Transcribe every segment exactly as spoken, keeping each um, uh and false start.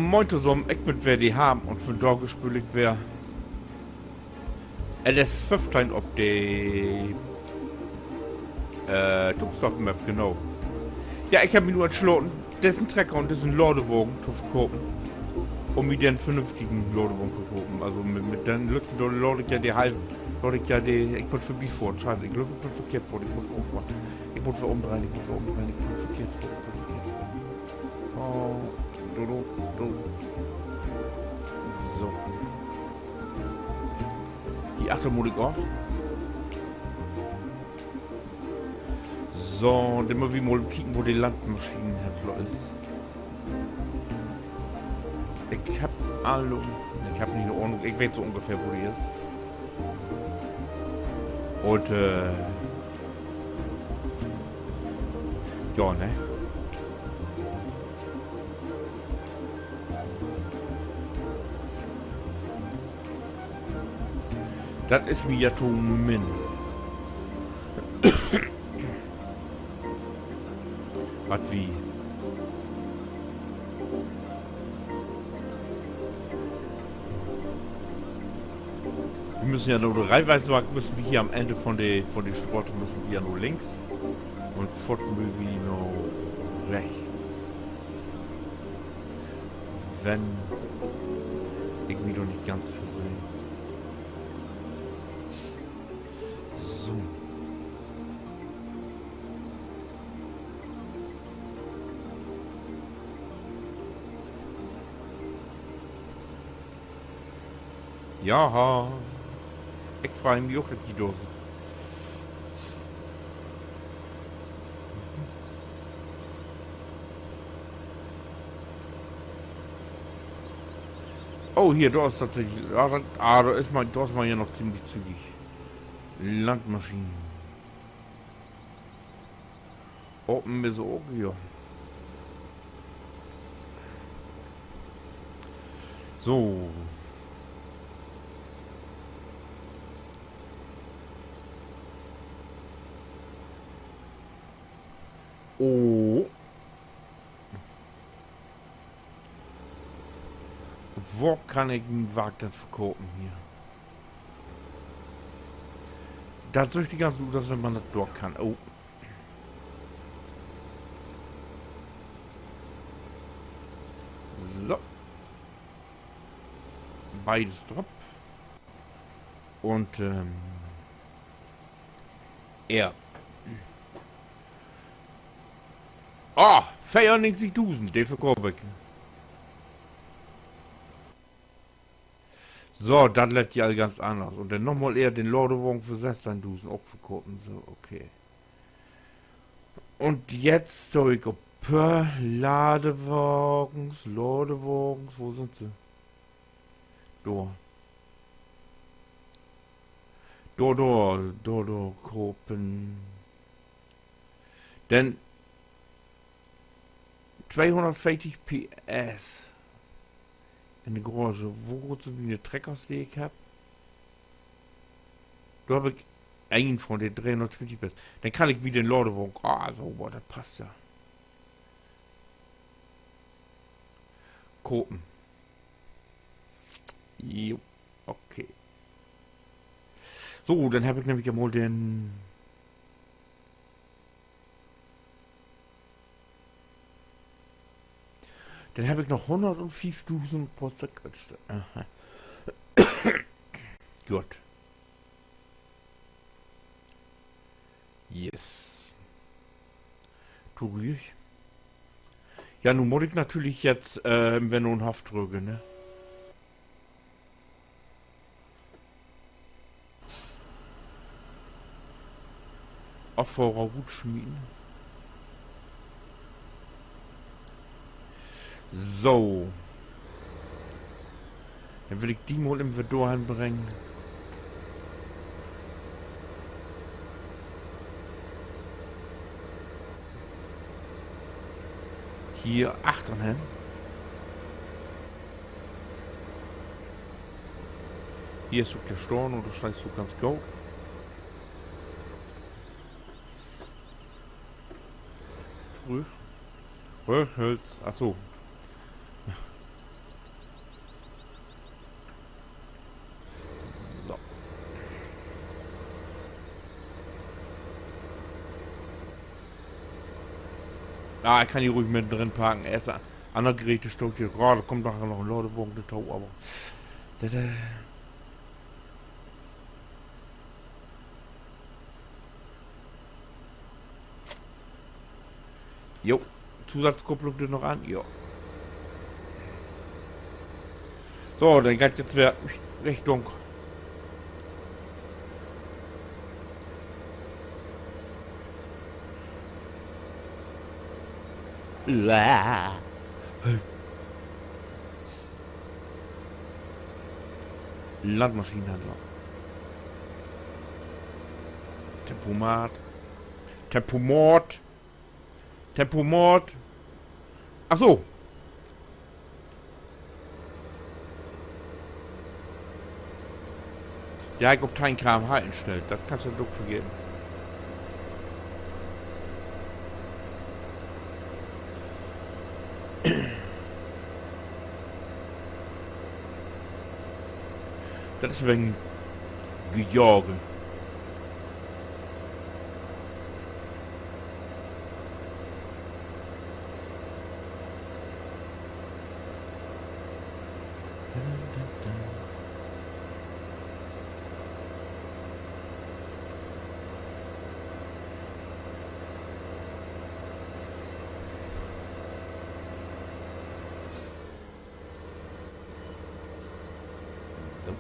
Moin tosamen, ik bün weer de Harm un vundaag speel ik weer L S föffteihn op de, äh, Tuxdorf-Map, genau. Ja, ik heff mi nu entslaten, dissen Trecker un dissen Ladewagen to verkopen, üm mi den vernünftigen Ladewagen to kopen. Also mit, mit den lütten, dor laad ik ja de halv, laad ik ja de, ik mutt vörbifohren. Scheiße, ik glööv, ik bün verkehrt fohrt. Ik mutt weer ümfohren. Ik mutt weer ümdreihen, ik mutt weer ümdreihen, ik bün verkehrt fohrt, ik bün verkehrt fohrt. Oh, do, do, do. So. Hier achter mutt ik of. So, denn mööt wi mal kieken, wo de Landmaschinenhändler is. Ik heff al, ik heff nich 'ne Ahnung, ik weet so ungefähr, wo de is. Un, äh, ja, ne? Dat is mi ja to minn. Wat wi. Wi müssen ja na de Raiffeisenbank, müssen wi hier an't Enn vun de, vun de Straat, müssen wi ja na links. Un foort mööt wi na rechts. Wenn ik mi doch nich ganz verseh. So. Ja, ik frei mi ok, dat ji dor sünd. Oh, hier, dor is tatsächlich, ja, dat, ah, dor is man, dor is man ja noch ziemlich zügig. Landmaschinen. Open is ok, ja. So. Oh. Wo kann ik mien Wark denn verkopen hier? Dat süht de ganze Tiet ut, as wenn man dat dor kann. Oh. So. Beides drop. Un, ähm, er. Ah, veerunnegentigdusend, de verkoop ik. So, dat lett ja al ganz anners. Un denn nochmal ehr den Ladewagen för sessteihndusend ok verkopen. So, okay. Un jetzt stah ik op, äh, Ladewagens, Ladewagens, wo sünd se? Dor. Dor, dor, dor, dor, kopen. Denn tweehunnertveertig P S in de Garage. Wo groot sünd miene Treckers, de ik hebb? Dor hebb ik een vun de dreehunnerttwintig P S. Denn kann ik mi den Ladewagen, ah, so, boah, dat passt ja. Kopen. Jo, okay. So, denn hebb ik nämlich mal den Denn hebb ik noch hunnertfiefdusend Prozent Quetsch. Aha. Goot. Yes. Torüch. Ja, nu mutt ik natürlich jetzt, äh, wenn nu en Haft drücken, ne? Affahrer rutsmieten. So. Denn will ik di mal even dor hen bringen. Hier achtern hen. Hier is ok de Storn un dor steihst du ganz goot. Trüch. Röhrhölz. Ach so. Ah, ik kann hier ruhig middendrin parken. Eerst anner Geräte staht hier. Ja, dor kummt doch noch en Ladewagen dorto, aver dat, äh, Jo. Zusatzkupplung dor noch an? Jo. So, denn geiht dat weer Richtung Landmaschinenhändler. Tempomat. Tempomat. Tempomat. Ach so. De harr ik op teihn Kilometer instellt. Dat kannst du ok vergeten. Dat is wegen Gejagen. So.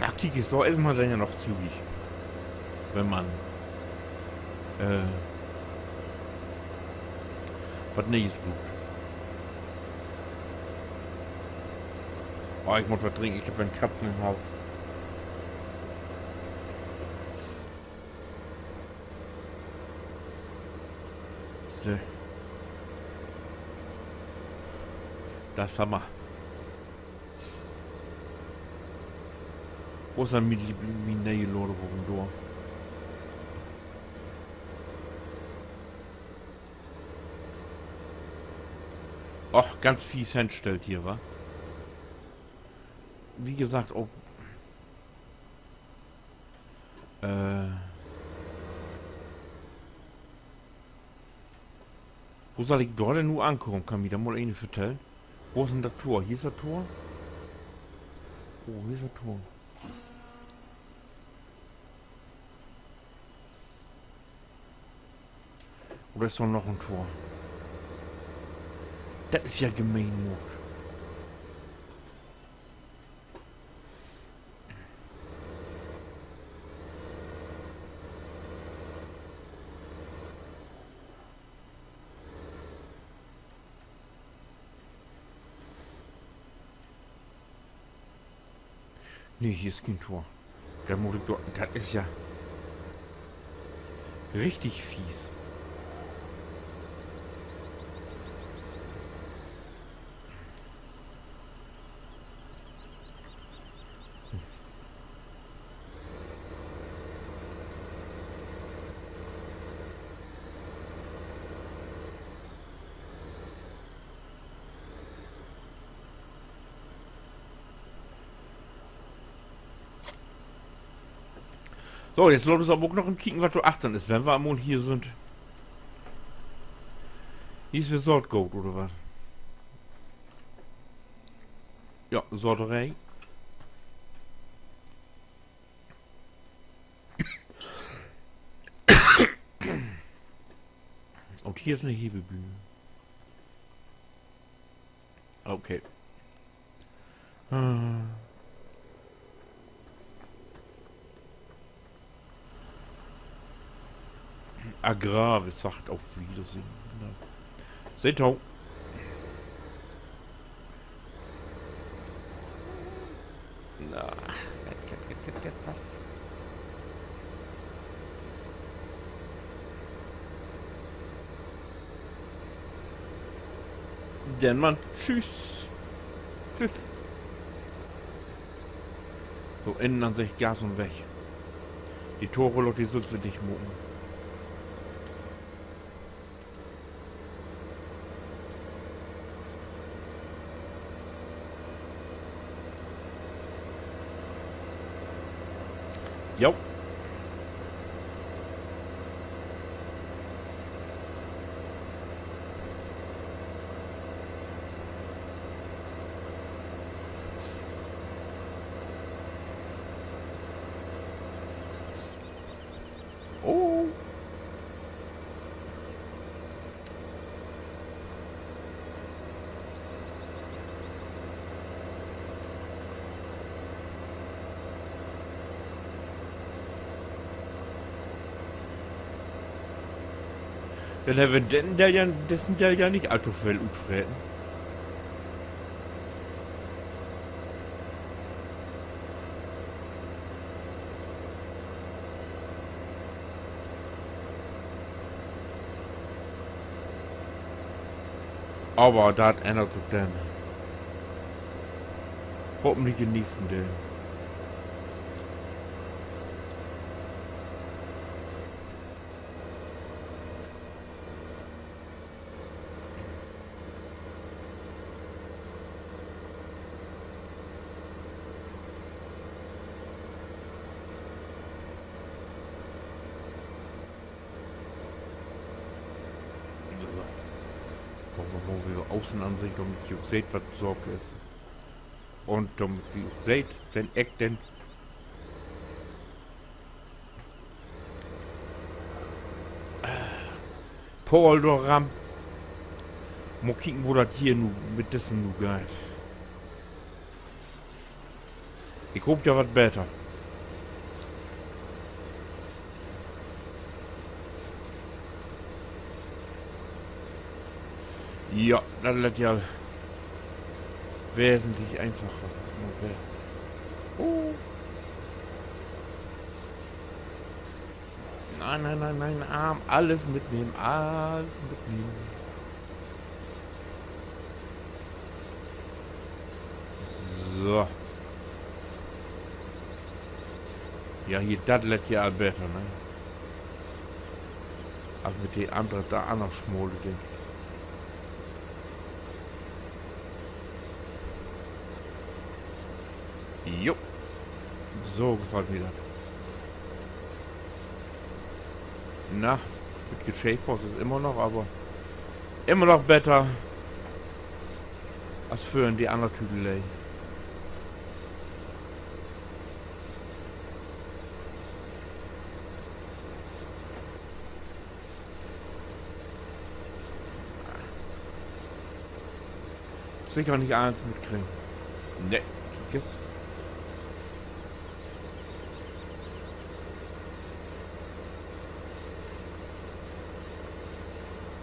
Ach, kiek, is doch eerstmal denn ja noch zügig. Wenn man, äh, wat Nee'es bruukt. Oh, ik mutt wat drinken, ik heff en Kratzen in'n Hals. So. Dat is Hammer. Wo is denn mien Liebling, mien ne'e Ladewagen dor? Och, ganz fies henstellt hier, wa? Wie gesagt, ok, äh, wo sall ik dor denn nu ankamen? Kann mi dor mal een vertellen? Wo is denn dat Tor? Hier is dat Tor. Oh, hier is dat Tor. Oder is dor noch en Tor? Dat is ja gemeen, Mann. Nee, hier is keen Tor. Denn mutt ik dor, dat is ja richtig fies. So, nu laat uns aver ok noch even kieken, wat dor achtern is, wenn wi al mal hier sünd. Hier is weer Saatgoot, oder wat? Ja, Sateree. Un hier is en Hebebühn. Okay. Äh. Agrar, wi seggt op Wiedersehn. Seht to. Na, dat, dat, dat, dat, dat passt. Denn man tschüss. Tschüss. So, innen an sik Gas un weg. De Torlok, de süllt wi dicht maken. Jo. Denn hebb wi den Deel ja, dissen Deel ja nich all to veel utfreten. Aver dat ännert sik denn hoffentlich in'n nächsten Deel. So. Maak wi mal weer Außenansicht, dormit ji ok seht, wat Saak is. Un dormit ji ok seht, wenn ik denn Paul dor ramm. Mal kieken, wo dat hier nu mit dissen nu geiht. Ik hoop ja wat beter. Ja, dat lett ja wesentlich eenfacher. Okay. Oh. Nee, nee, nee, nee, Arm, alles mitnehmen, alles mitnehmen. So. Ja, hier, dat lett ja al beter, ne? As mit de annere, dat anner smale Ding. Jo. So gefallt mi dat. Na, bietje Scheevfoss is immer noch, aver immer noch beter as vörhen de anner Tüdelei. Seker nich allens mitkriegen. Nee, kiek es.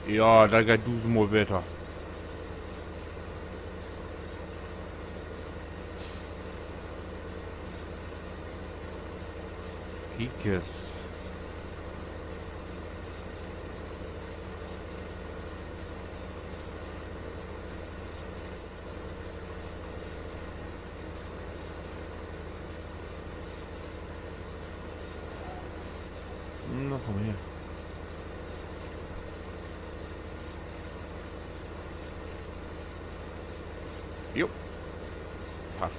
Ja, dat geiht dusendmal beter. Kiek es. Na, kumm her. Jo. Pass.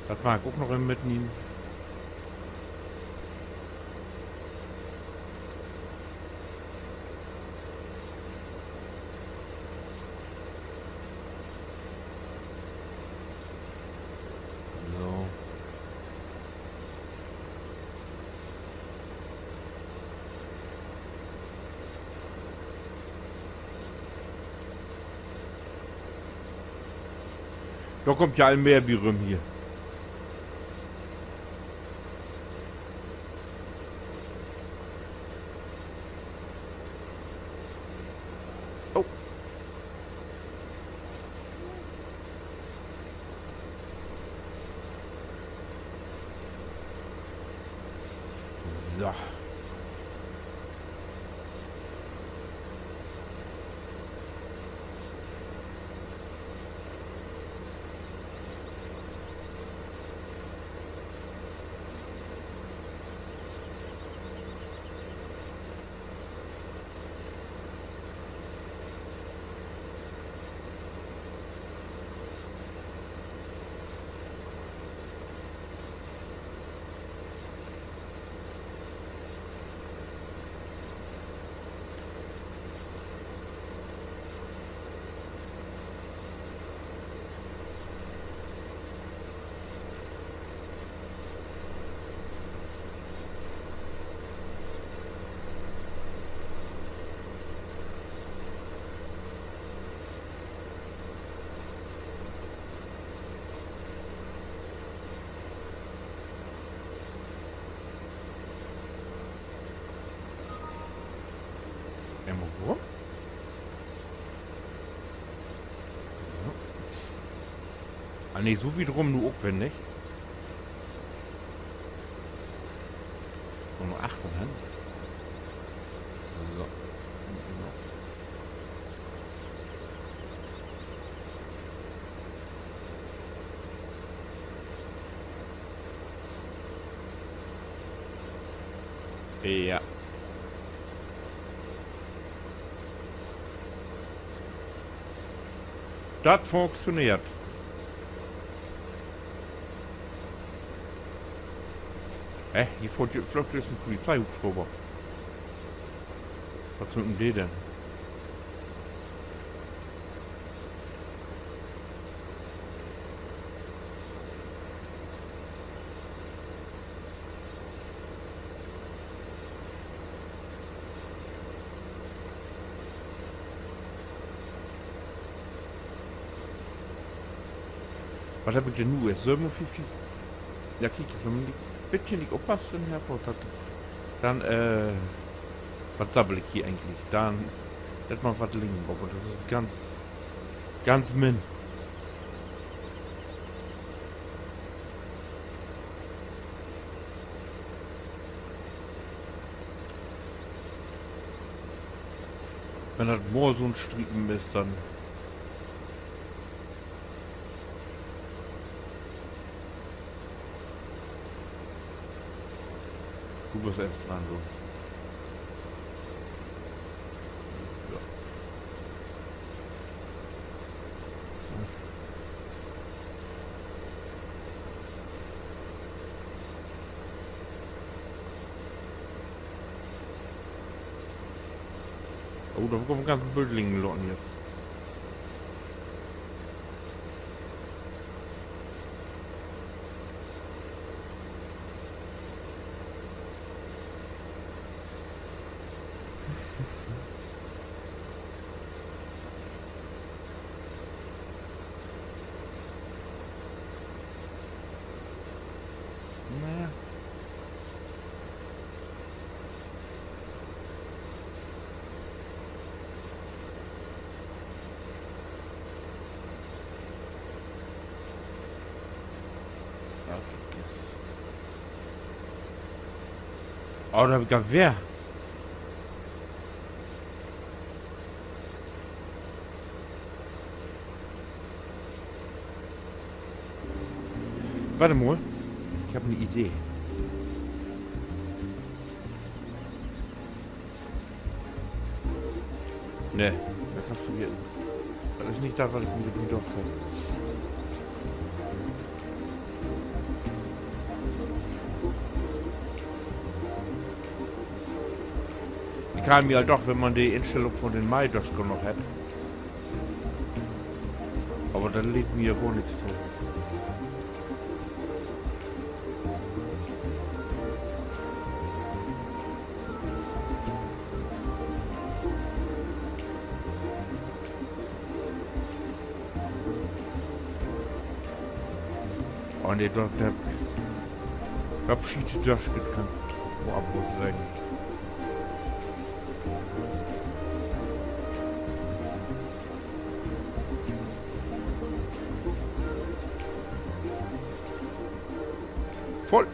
Dat warr ik ok noch even mitnehmen. So. Dor kummt ja al mehr bi rüm hier. Oh. So. Ah, nee, so wiet rum nu ok weer nich. Un na achtern hen. So. Ja. Dat funktioneert. Hä? Hier fohrt, hier flöög jüst en Polizeihubschrauber. Wat sünd denn de denn? Wat heff ik denn nu eerst? Sövenunfieftig? Ja, kiek, wenn man nich, bitte nich oppasst in Herford, dat, denn, äh, wat sabbel ik hier egentlich? Denn, dat man wat liggen, aver dat is ganz, ganz min. Wenn dat mal so'n Striepen is, denn Du büst eerst dran, du. Ja. Oh, dor kummt en ganzen Bült liggen laten nu. Na ja. Ja, kiek es. Oh, dor heff ik ja weer. Wacht mal. Ik heff en Idee. Nee, dat kannst vergeten. Dat is nich dat, wat ik mi gedacht heff. Ik harr mi al dacht, wenn man de Instellung von den Maidöscher noch hett. Aver dat leet mi ja gor nix to. Oh nee, dor, dor, dor schiet de Döscher, dat kann ik woll seggen. Vull.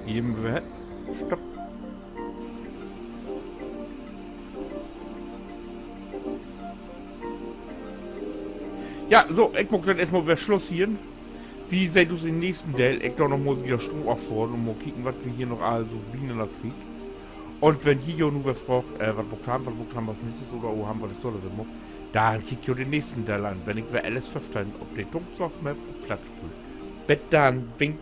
Hier, stopp. Ja, so, ik maak denn eerstmal weer Sluss hier. Wi seht us in'n nächsten Deel. Ik do noch mal wedder Stroh affohren un mal kieken, wat wi hier noch all so binanner kriegt. Un wenn ji jo nu weer fraagt, äh, wat maakt wi, wat maakt wi as nächstes oder, oh, hebbt wi dat dor weer maakt, denn kiekt jo den nächsten Deel an, wenn ik weer L S föffteihn op de Tunxdorf-Map op Platt speel. Bet denn, wink.